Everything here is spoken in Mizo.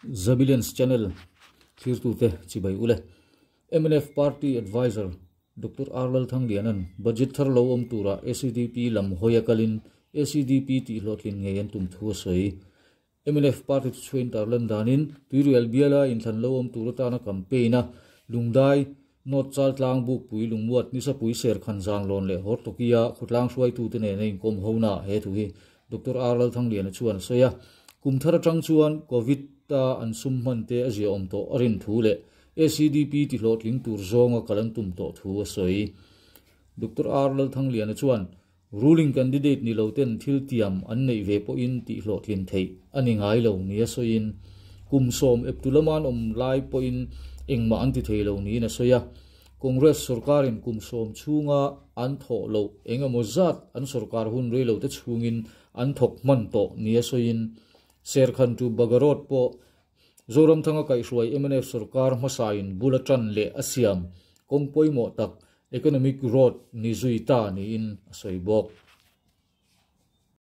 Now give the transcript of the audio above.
Zabillions Channel thlirtute chibai ule. Mnf Party Adviser Doctor R Lalthangliana'n Budget thar lo awm tura ACDP lam hawi a kalin ACDP tih hlawhtlin ngei an tum thu a sawi. Mnf Party chu chhuain tarlan danin Tuirial biala inthlan lo awm tur atana campaign a Lungdai, North Chaltlang, Bukpui, Lungmuat, Nisapui, Serkhan, Zanglawn leh Hortokia khawtlang hruaitute nena inkawm hona he thu hi Doctor R Lalthangliana chuan a sawi a. Kum thar atang chuan Covid a an sum hman te a ziaawm tawh a rin thu leh ACDP ti hlawhtling tur zawnga kal an tum tawh thu a sawi. Doctor R Lalthangliana chuan Ruling candidate ni lo ten thil tiam an neih ve pawhin tih hlawhtlin theih a ni ngai lo nia sawiin kum sawm eptu lama an awm lai pawhin engmah an ti thei lo niin a sawi a. Congress sorkarin kum sawm chhunga an thawh loh eng emaw zat an sorkar hun rei lo te chhungin an thawk hman tawh nia sawiin Serkhan to Bagarot pawh Zoramthanga kaihhruai mnf sorkar hmasain bul a tan leh a siam kawng pawimawh tak Economic Road ni zui ta niin a sawi bawk.